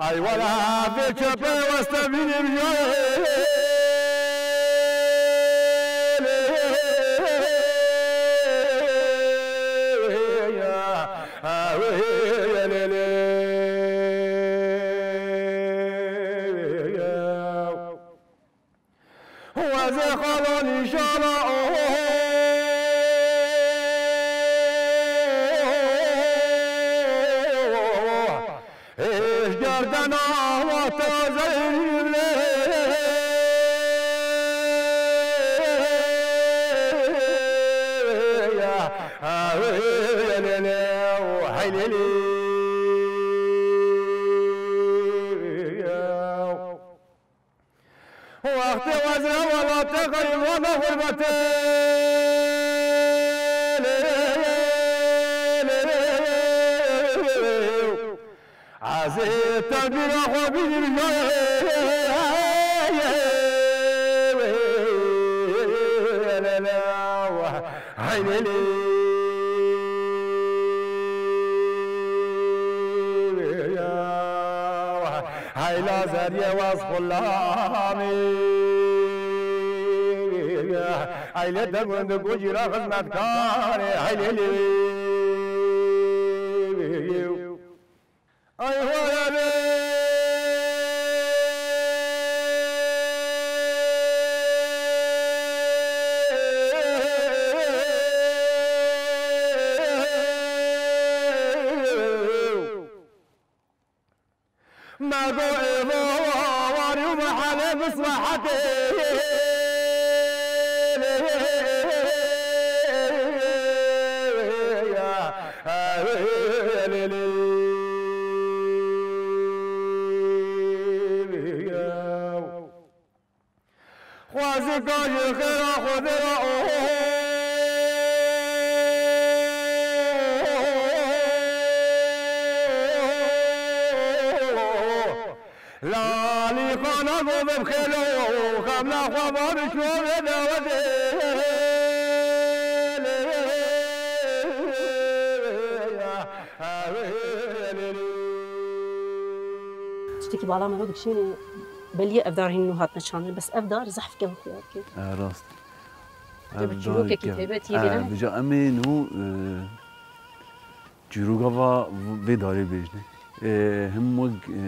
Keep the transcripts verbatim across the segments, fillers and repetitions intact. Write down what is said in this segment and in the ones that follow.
Ay wala vê çepê weste bînim ya. Wezê xalo nîşana o. Hêj gerdena wa taze lê. Hey lê lê. Wextê wezre welatê xeyvana xurbetê. Ez ê tedbîra xwe bînim ya. Hey lê lê. Heyla zerye waz xulamî. Eyle demund gucira xizmetkarê. Hey lê lê. Ay hore be. Me go êvo warî û mehele mislahetê. Xwezika ji xêra Xwedê re o. Lalî xana govim xêlo, xemla xwe va bi şovê dawetê. Tiştekî bala me ro dikişînê, belî ye ev dar hîn nû hatine çandin, bes ev dar zehf kevn xuya dike. E, rast. Tu bi çîrokekî taybet yê bêne. Vêca em ê nû, e, çîroka va vê darê bêjne. E, him wek, e,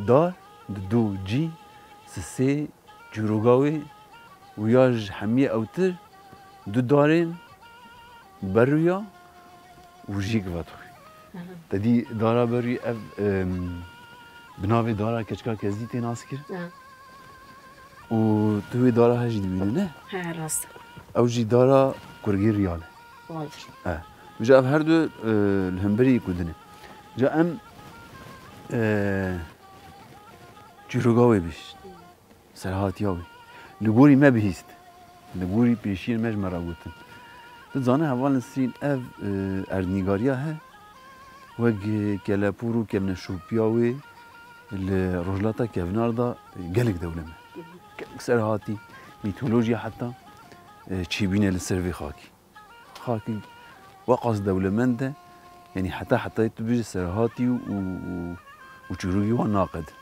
dar, di du cî, sisê, çîroka wê û ya ji hemiyê ewtir du darên berûya û jîk vedixwî. Aha. Te dî dara berûyî ev, em, bi navê dara keçika Kezdî tê naskirin. Aha. Û tu wê dara he jî dibînî, ne? He, rast. Ew jî dara kurgê Riyal e. Vay. He. Vêca ev her du, e, li hemberî ku din e. Vêca em, e, çîroka wê bîst. Serhatiya wî. Li gorî me bihîst. Li gorî pêşiyên me ji me re gotin. Tu dizane heval Nesrîn ev, e, erdnîgariya he wek, e, kelepûr û kevneşopiya wê li Rojhilata Kevnar de, e, gelek dewlemend. Gelek serhatî, mîtolojiya heta, e, çêbîne li ser vê xakî. Xakî weqas dewlemend e, yanî heta hetayê tu bêjî serhatî û, û, û çîrokî wan naqedin.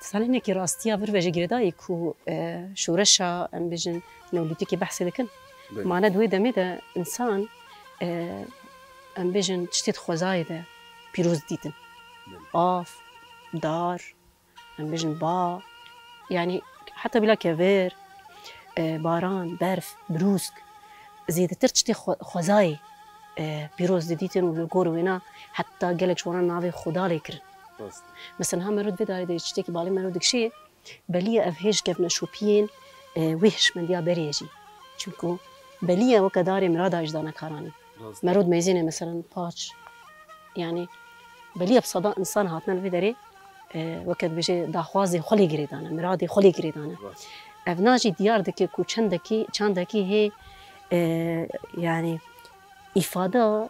Di zanînekî rastiya vir ve jî girêdayî ku, e, şoreşa, em bêjin, neolîtîkê behsê dikin. Belê. Mane di wê demê de însan, e, em bêjin, tiştê di xwezayê de pîroz dîtin. Belê. Av, dar, em bêjin ba, yanî heta bila kevir, e, baran, berf, brûsk, zêdetir tiştê xwe-, xwezayê, e, pîroz didîtin û li gor wêna heta gelek ji wana navê Xuda lê kirin. Rast. Mesela niha mero di vê darê de tiştekî balê mero dikişî, belî ye ev hêj kevneşopiyên, e, wê hişmendiya berê ye jî. Çimku belî ye weke darê mirada jî dane karanî. Rast. Mero dimeyzêne, meselen, paç. Yanî, belî ye bi sedan însan hatine li vê derê, e, weke dibêje daxwazê xwe lê girêdane, miradê xwe lê girêdane. Rast. Evna jî diyar dike ku çendekî, çandekî hê, e, yanî, îfada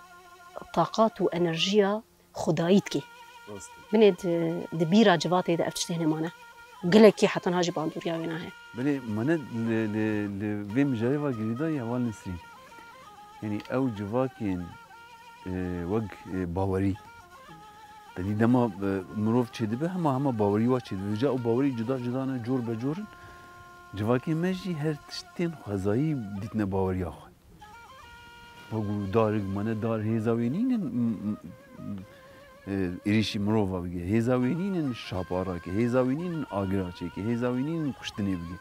taqat û enerjiya xwedayî dike. Rast e. Binê di, di bîra civatê de ev tiştê hinê mane. Gelekî heta niha jî bandoriya wê nahê. Belê mane li, li, li vê mijarê va girêdayî heval Nesrîn. Yanî ew civakên, e, wek, e, bawerî. Te dî dema, e, mirov çêdibe, hema, hema bawerî wa çêdibe. Ca û bawerî cuda cuda ne, cor be cor in. Civakê me jî her tiştên xwezayî dîtine baweriya xwe. Wek ku darik mane dar, hêza wê nînin, m-, m-, e, êrîşî mirova bike. Hêza wê nînin şapara ke, hêza wê nînin agira çêke, hêza wê nînin kuştinê bike.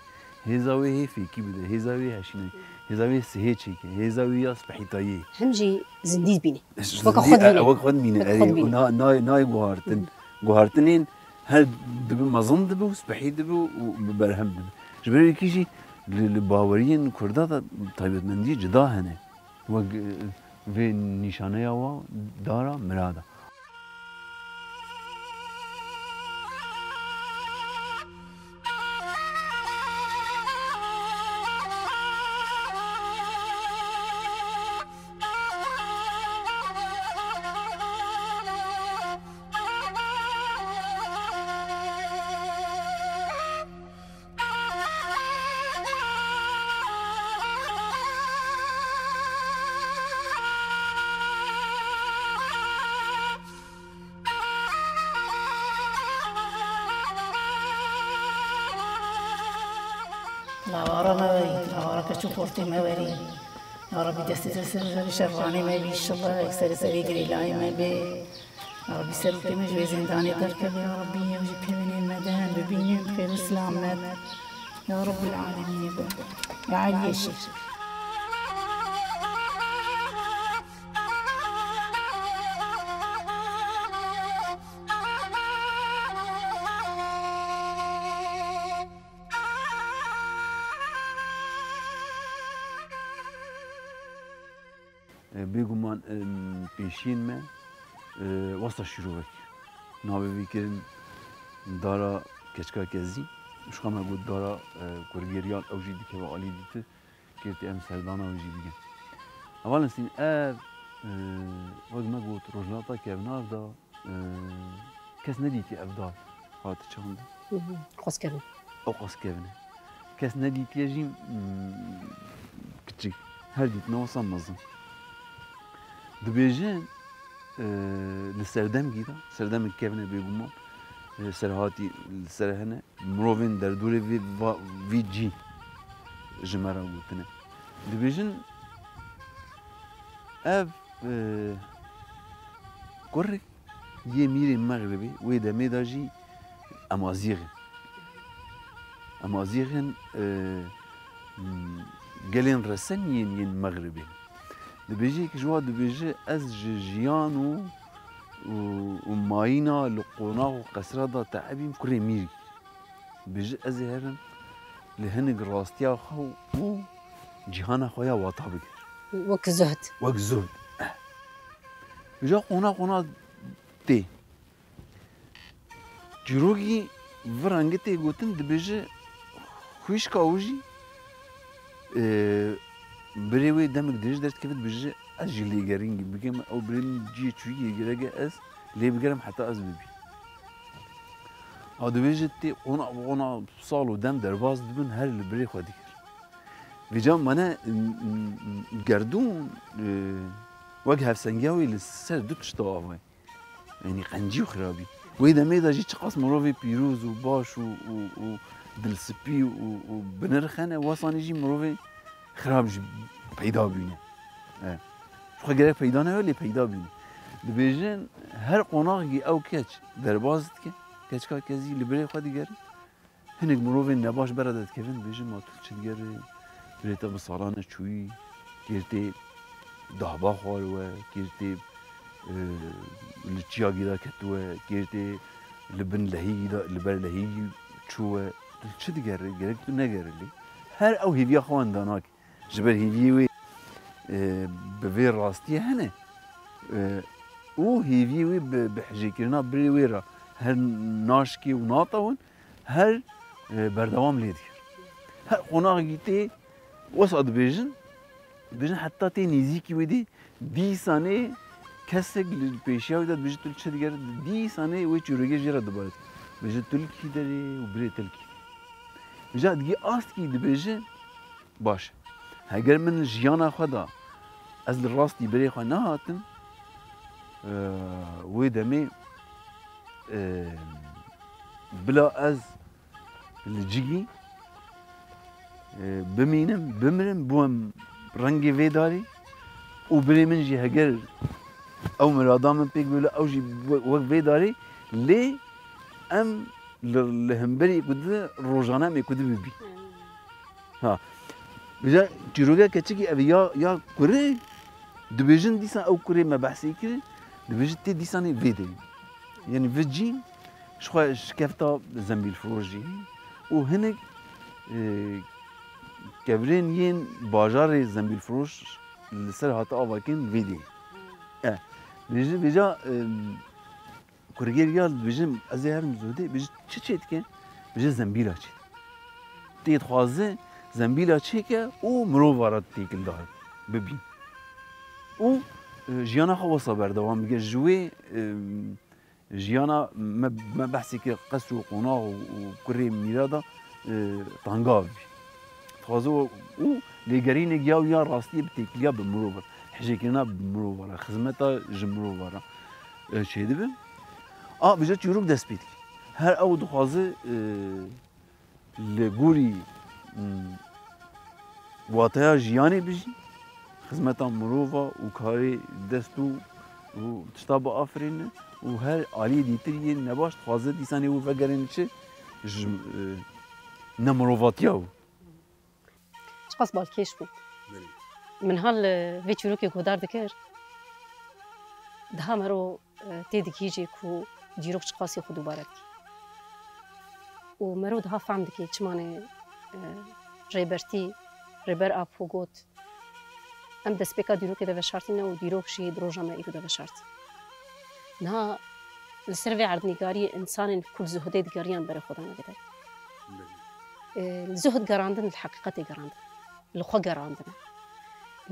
Hêza wê hê fêkî bide, hêza wê heşînayî, hêza wê sihê çêke, hêza wê ya spehîtayê. Hem jî zindî dibîne. Weka Zindî, xwe dibîne. E, wek xwe dibîne, Wek erê, xwe dibîne. Na, na, nayê guhartin. Hı hı. Guhartinên her dibe mezin dibe û spehî dibe û bi berhem dibe. Ji ber wekî jî li, li baweriyên Kurda de taybetmendiyê cuda hene. Wek, e, vê nîşaneya wa dara mirada. Lawara me werî, lawara keç û xortê me werî. Ya Rabbî destê te ser şervanê me bî, inşallah, serê serê girêlayê me bê. Ya Rabbî serokê me ji vê zîndanê derkeve, ya Rabbî ew jî pêvenên me de bibînin, bi xêr û silamet. Ya Rabbî alemînê be. Ya Eliyê şêr. E, bêguman, em, pêşiyên me, e, wesa şîrovek. Navê vî kirin dara keçika kezî. Ji xwe me got dara, e, kurgêriyan, ew jî dikeve alî dîtir. Kêrtê em serdana wê jî bikin. Hevalên Sîn, ev, e, wek me got, rojhilata kevnar de, e, kes nedîtiye ev dar hate çandin. Hı hı. Xwezkevin. Ew xwezkevin e. Kes nedîtiye jî, mm, kiçik. Her dîtine wisa mezin. Dibêjin, e, li serdemgî de, serdemê kevin e bêguman, e, serhatî li ser hene. Mirovên derdorê vê va-, vî cî ji me re gotine. Dibêjin, ev, e, kurrek yê mîrê Mexribê, wê demê de jî emazîx in. Emazîx in, e, m, gelên resen yên, yên Mexribê. Dibêje yek ji wa dibêje, ez ji jiyan û, û, û mayîna li qonax û qesra de teebîm, kurê mîrî. Bêje, ez ê herim li hinek rastiya xwe û cîhana xwe ya wata bigerim. Wek zuhd. Wek zuhd. Eh. Îja qona qona tê. Çîrokî vî rengî tê gotin, dibêje, xwişka wî jî, e, birê wê demek dirêj derdikeve, dibêje, ez jî lêgerîngî bikim, ew birê min cihê çûyî yê girege, ez lê bigerim heta ez bibî. Ew dibêje tê qona bi qona sal û dem derbas dibin, her li birê xwe digerin. Vêca mane, m, m, m, gerdûn, e, wek hevsengiya wê li ser du tişta ava ye. Yanî qencî û xirabî. Wê demê de jî çiqas mirovê pîroz û baş û, û, û dilspî û, û binirx hene, wesanî jî mirovê xirab jî peyda bûne. E, ji xwe gerek peyda nebe, lê peyda bûne. Dibêjin, her qonaxekî ew keç derbas dike, keçika kezî li birê xwe digere. Hinek mirovên nebaş bera de dikevin, dibêjin, ma tu çi digerî, birê te bi salan e çûyî, kêrtê dahba xwar we, kêrtê, e, li çiyakî de ketiwe, kêrtê li bin lehîkî de, li ber lehîkî çû we, tu çi digerî, gerek tu negerî lê. Her ew hêviya xwe wenda nake. Ji ber hêviyê wê, e, bi vê rastiyê hene, e, û hêviyê wê bi, bi hijêkirina birê wê re her naşkê û natewin, her, e, berdewam lê dike. Her qonaxekî tê, wesa dibêjin, dibêjin heta tê nêzîkî wê dê, dîsanê kesek li pêşiya wê de dibêje, tu li çi digerî, dîsanê wê çîrokê jê re dibare. Dibêje, tu li kî derê û birê te li kî derê. Îja digî astkî dibêje, baş e. Heger min jiyana xwe de ez li rastî birê xwe nehatim, e, wê demê e, bila ez li cigî, e, bimînim, bimirim, bûm rengê vê darê û birê min jî heger ew mirada min pêk bibile, ew jî we-, wek vê darê, lê em li, li hemberî ku di rojane em ê ku di bibî. Ha. Vêca çîroka keçikî ev ya, ya kurê, dibêjin dîsan ew kurê me behsê kir, dibêjin tê dîsanê vê de. Yanî vê cî ji xwe şikefta zembîlfiroş jî û hinek, e, kevirên yên bajarê zembîlfiroş li ser hate avakirin vê de. E, vêca, vêca, e, Kurgêr ya dibêjin, ez ê herim zodê, bêjin çi çê dike? Bêjin zembîla çê dike. Tê dixwaze zembîla çêke û mirova re têkildar bibî. Û, e, jiyana xwe wesa berdewam bike. Ji wê, e, jiyana me, me behsê kir qesr û qonax û, û kurê mîra da, e, tanga bibî. Dixwaze û, û lêgerînek ya, ya rastiyê bi têkiliya bi mirov re. Hijêkirina bi mirov re, xizmeta ji mirov re, e, çêdibe. A, vêca çîrok dest pê dike. Her ew dixwaze, e, li gorî, mm, wateya jiyanê bijî, xizmeta mirova û karê dest û, û tişta biafirîne û her aliyê dîtir yên nebaş dixwaze dîsanê wî vegerên çi? Ji, e, nemirovatiya wî. Çiqas balkêş bû. Belê. Min hal, e, vê çîrokê guhdar dikir. Diha mero, e, tê digihîjê ku dîrok çiqasî xwe dubare dike. Û mero diha fehm dike çimanê, e, Rêbertî, Rêber Apo got, Em destpêka dîrokê de veşartîne û dîrok jî di roja me îro de veşart. Niha li ser vê erdnîgariyê însanên ku li zuhdê digeriyan berê xwe dane vê derê. Belê. Ê, li zuhd gerandin, li heqîqetê gerandin. Li xwe gerandine.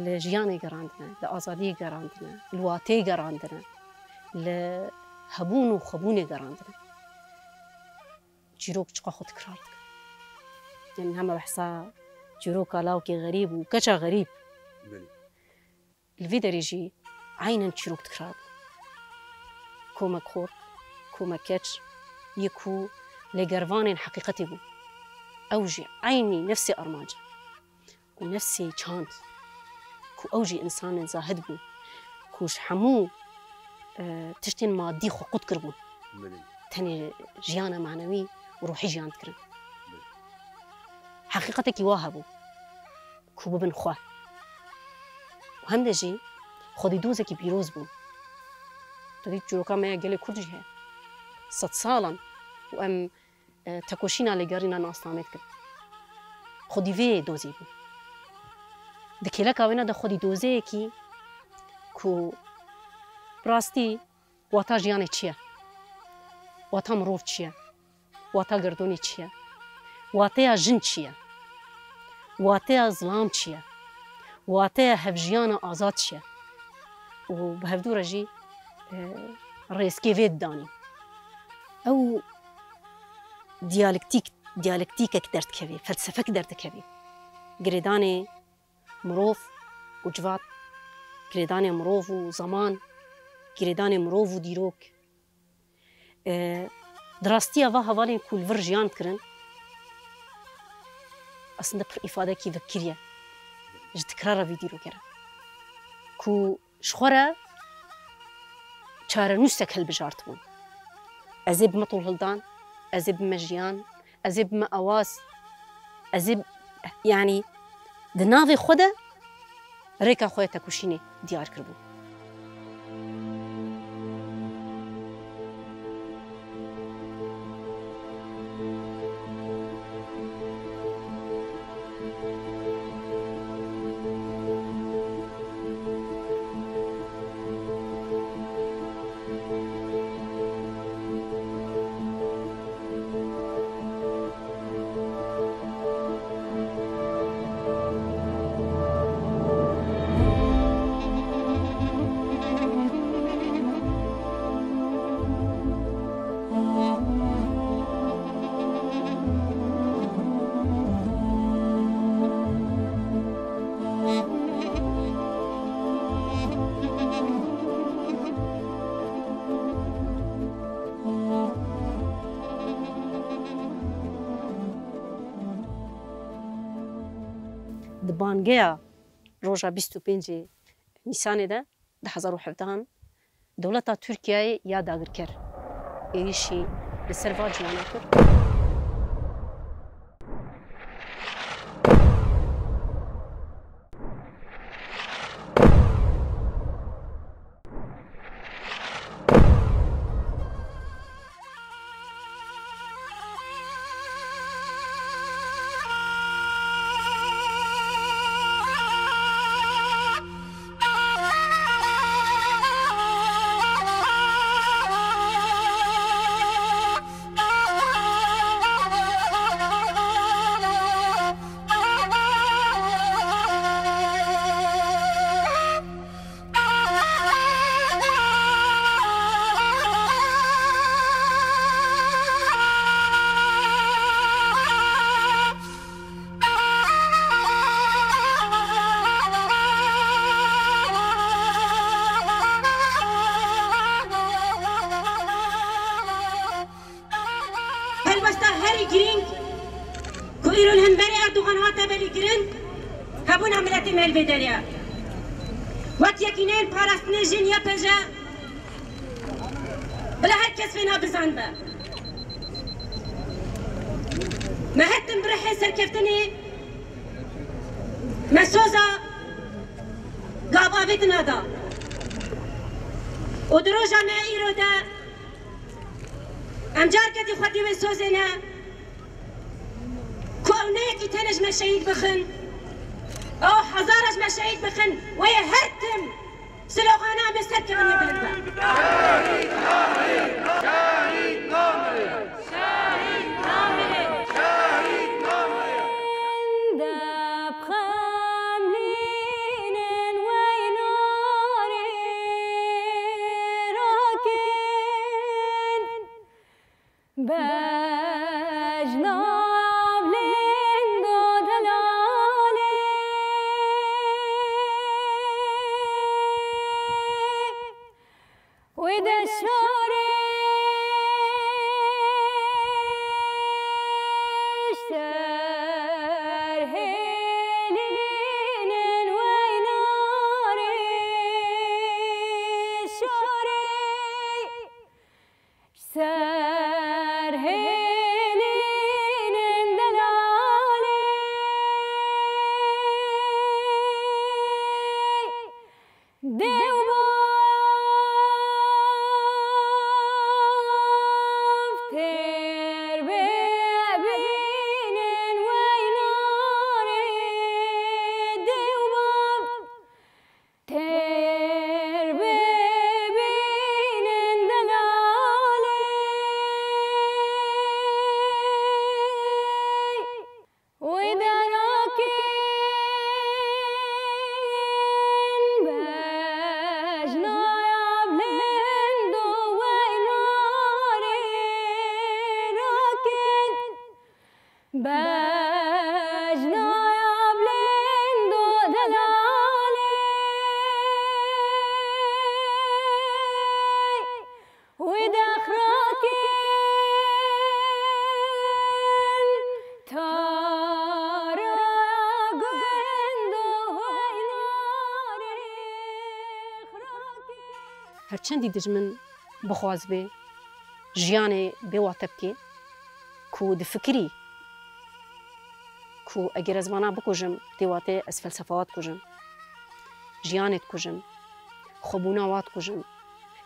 Li jiyanê gerandine. Li azadiyê gerandine. Li wateyê gerandine. Li hebûn û xwebûnê gerandine. Çîrok çiqa xwe tikrar dike. Yanî hema behsa çîroka lawkê xerîb û keça xerîb. Belê. Li vê derê jî eynen çîrok tikrar bû. Komek xort, komek keç, yê ku lêgervanên heqîqetê bûn. Ew jî eynî nefsê armanc. Û nefsê çand, ku ew jî însanên zahid bûn, ku ji hemû, e, tiştên madî xwe qut kiribûn. Belê. Tenê jiyana manewî û ruhî jiyan dikirin. Belê. Heqîqetekî wa hebû, ku bibin xwe. Û hem de jî xwedîdozekî pîroz bû. Tu dî çîroka me ya gelê Kurd jî heye. Sed salan û em e, tekoşîna lêgerîna nasnamê dikin. Xwedî vê dozê bû. Di kêleka wêna de xwedî dozeyekî ku rastî wata jiyanê çi ye? Wata mirov çi ye? Wata girdonî çi ye? Wateya jin çi ye? Wateya zilam çi ye? Wateya hevjiyana azad çi ye? Û bi hevdû re jî, e, rêzkê vê didanî. Ew diyalektîk, diyalektîkek derdikevî, felsefek derdikevî. Girêdanê mirov û civat, girêdanê mirov û zeman, girêdanê mirov û dîrok. E, di rastiya va hevalên ku li vir jiyan dikirin, aslında pir îfadekî vekirî ye ji tikrara vî dîrokê re. Ku ji xwe re çarenûsek hilbijartibûn. Ez ê bime tolhildan, ez ê bime jiyan, ez ê bime awaz, ez ê, yanî di navê xwe de rêka xwe ya tekoşînê diyar kiribû. Di bangeya roja bîst û pêncê Nîsanê de du hezar û hevdehan dewleta Tirkiyeyê ya dagirker êrîşî li ser va ciwana kir. Helwesta herî girîng ku îro li hemberî Erdogan hate belîkirin, hebûna miletê me li vê derê ye. Wek Yekîneyên Parastinê jin, Y P J, bila her kes vêna bizanbe. Me her tim bi rihê serkeftinê me soza gav avêtina da. Û di roja me îro de Em carketî xwedî wê sozê ne ku ew ne yekî tenê ji me şehîd bixin, ew hezara ji me şehîd bixin, wê yê her tim slogana em ê serkevin yê bilind be. Bejna bilind û delalê wê de şorê ji ser hêlînin weynarê şorê. Ser hêlînin delalê dê û bav têr bibînin weynarê dê û bav. Têr bibînin delalê wê de rakên bejnaya bilind û weynarê rakên. Bejnaya bilind û delalê wê de xirakin, taraya gund û weynarê xirakin. Her çendî dijmin bixwazibê jiyanê bê wate bikê, ku difikirî ku eger ez vana bikujim, tê watê ez felsefa wa dikujim, jiyanê dikujim, xwebûna wa dikujim,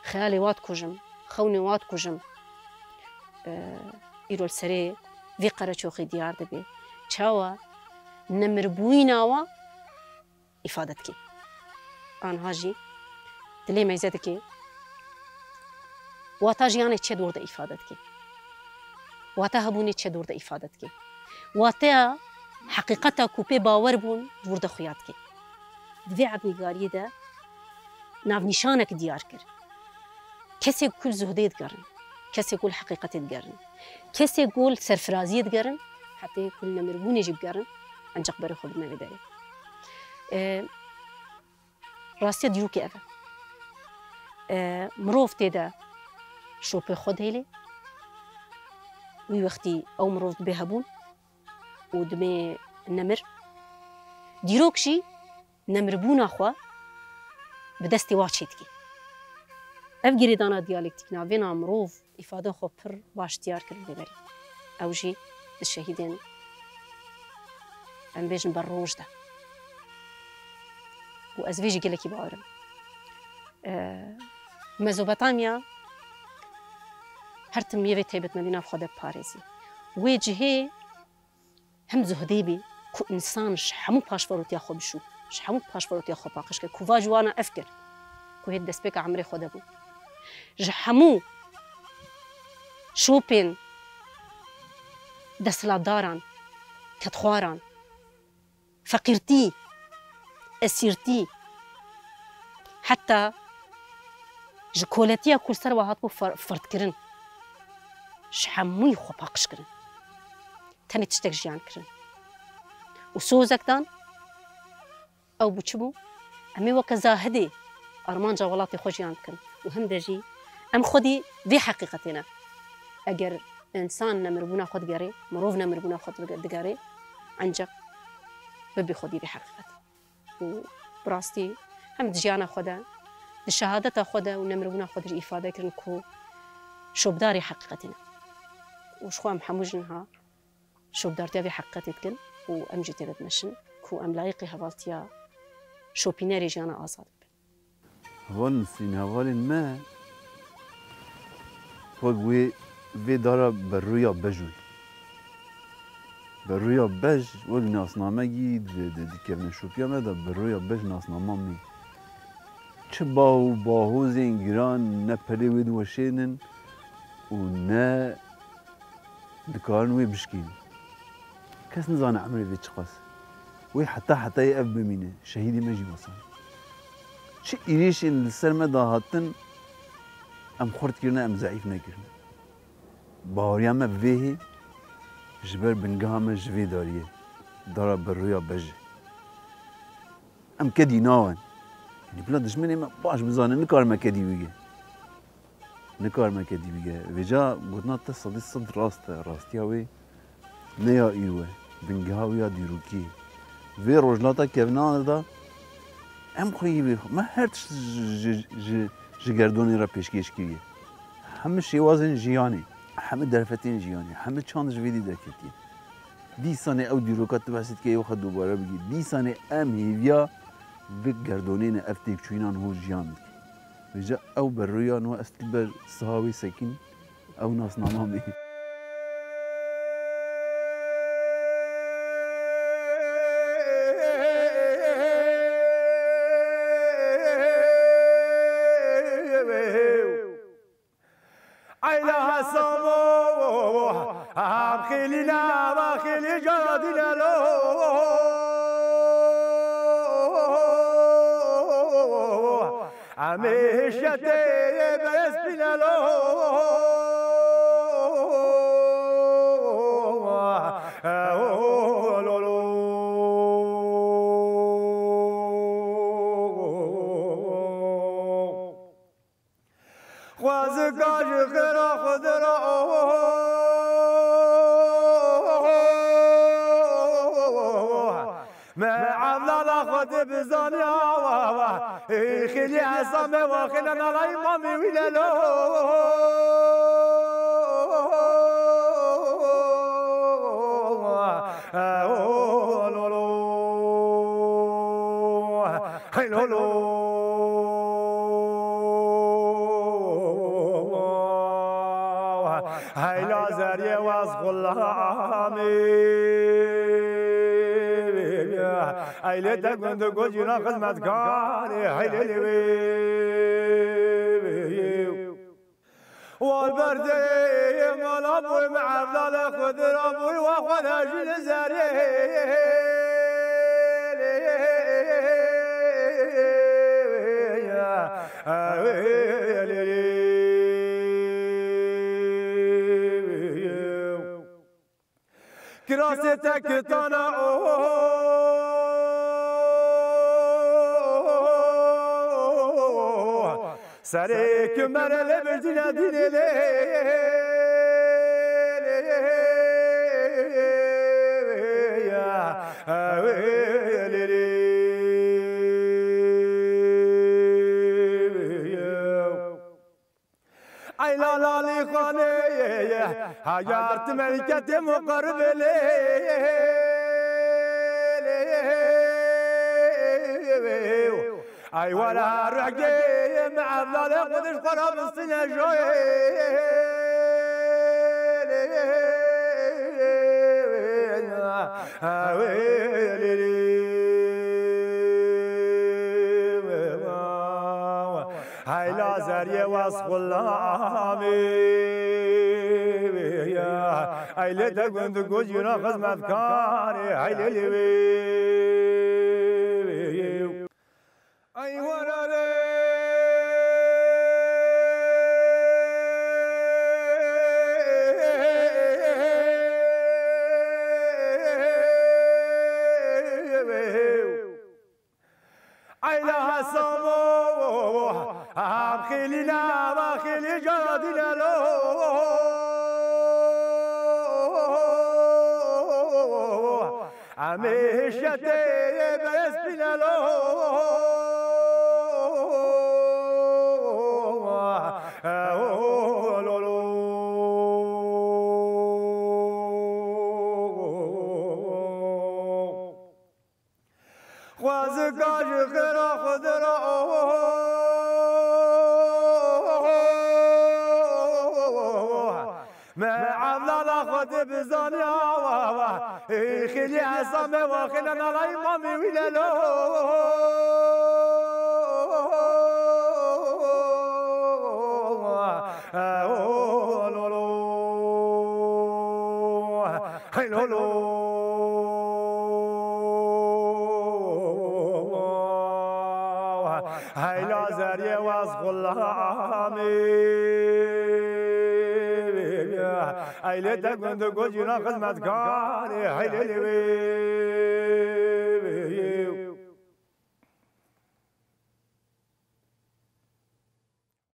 xeyalê wa dikujim, xewnê wa dikujim. Ee, îro li serê vî qereçoxê diyar dibe. Çawa nemirbûyîna wa îfade dike. Anha jî dilê meyze dike. Wata jiyanê çi di wir de îfade dike? Wata hebûnê çi di wir de îfade dike? Wateya heqîqeta ku pê bawer bûn di wir de xuya dike. Di vê erdnîgariyê de navnîşanek diyar kir. Kesê ku li zuhdê digerin, kesê ku li heqîqetê digerin, kesê ku li serfiraziyê digerin, hetê ku li nemirbûnê jî bigerin, enceq berê xwe bidine vê derê. E, rastiya dîrokê ev e. E, mirov tê de şopê xwe dihêlê, wî wextî ew mirov dibê hebûn û dibê nemir. Dîrok jî nemirbûna xwe bi destê wa çêdikê. Ev girêdana diyalektîk navêna mirov îfade xwe pir baş diyar kir lê berî. Ew jî di şehîdên, em bêjin, ber roj de. Û ez vê jî gelekî bawer im. Ee, Mezopotamya her tim yê vê taybetmendî nav xwe de parêzî. Wê cihê him zuhdê bî ku însan ji hemû paşverotiya xwe bişû, ji hemû paşverotiya xwe paqij kir, ku va ji wana ev kir, ku hê di destpêka emrê xwe de bû. Ji hemû şopên desthilatdaran, kedxwaran, feqîrtî, esîrtî, heta ji koletiya ku li ser we hatibû fer-, ferdkirin, ji hemûyî xwe paqij kirin. Tenê tiştek jiyan kirin. Û sozek dan, ew bû çi bû? Em ê weke zahidê armanca welatê xwe jiyan bikin. Û him de jî em xwedî vê heqîqetê ne. Eger însan nemirbûna xwe digerê, mirov nemirbûna xwe dige-, digerê, enceq bibî xwedî vê heqîqetê. Û bi rastî hem di jiyana xwe de, di şehadeta xwe de û nemirbûna xwe de jî îfade kirin ku şopdarê heqîqetê ne. Û ji xwe em hemû jin ha şopdartiya vê heqîqetê dikin û em jî tê de dimeşin ku em layiqê hevaltiya şopînerê jiyana azad bibin. Heval Nisrîn, hevalên me wek wê vê dara berrûya bej wê. Berrûya bej wek nasnamegî di, di, di kevneşopiya me de berrûya bej nasnama me. Çi bah û bahozên giran ne perê wê diweşênin û ne dikarin wê bişkînin. Kes nizane emrê vê çiqas. Wê heta hetayê ev bimîne. Şehîdê me jî wesa. Çi êrîşên li ser me de hatin, em xurt kirine, em zeîf nekirine. Baweriya me vê hê ji ber bingeha me ji vê dariyê, dara berrûya bej e. Em kedî nawen. Yanî bila dijminê me baş bizane, nikarime kedî bige. Nikarime kedî bige. Vêca gotina te sedî sed rast e. Rastiya wê ne ya îro e. Bingeha wê ya dîrokî ye. Vê rojhilata kevnana de em xweyî vê xwe. Me her tişt ji, ji, ji, ji gerdonê re pêşkêş kiriye. Hemû şêwazên jiyanê, hemû derfetên jiyanê, hemû çand ji vê dî derketiye. Dîsanê ew dîroka tu behsê dikê, ew xwe dubare bigî. Dîsanê em hêviya bi gerdonê ne, ev têkçûyînan hûr jiyan dike. Vêca ew berrûya nû ez tu ber siha wê sekîn, ew nasnama me. Eyla Hesamo, em xêlî nava xêlî cadîne lo. Em ê hişyetê berespîne lo. Lo, lo. Xwezika ji xêra Xwedê re. Me evlada Xwedê bizaniya wa wa. Ey xêlî hesa me wa xêne nalay mamî wî lelo. Lo, lo. Hey lolo. Hey la zeriyê waz xulamî. Hey lê te gundu gocîna xizmetkarê. Hey lê lê wê. Wal berdê mala boy me evdale Xwedê ra boy wa xwe de jî li zerê. Kirasê te kitana o. Serê kimere lê birdîne dîlê lê. Ey la lalî xanê, heyar tu melîketê muqerribê lê. Ay wala ruhgê me evlalê Qudiş xwe ra bistine joyê. Hey la zeriyê wes xulamê. Ey lê te gund gocîna xizmetkarê. Hey lê lê wê. Ay were re. Ay la Hesamo, am xêlî nava xêlî caradîne lo. Em ê hişyetê berespîne lo. Lo lo. Xwezika ji xêra Xwedê re. Me evlada Xwedê bizaniya wa wa. Ey xêlî Hesame wa xêne nala îmamê wî lelo. Lo lo. Hey lo lo. Hey la zeriyê wes xulamê. Ey lê te gund gocîna xizmetkarê. Hey lê lê wê.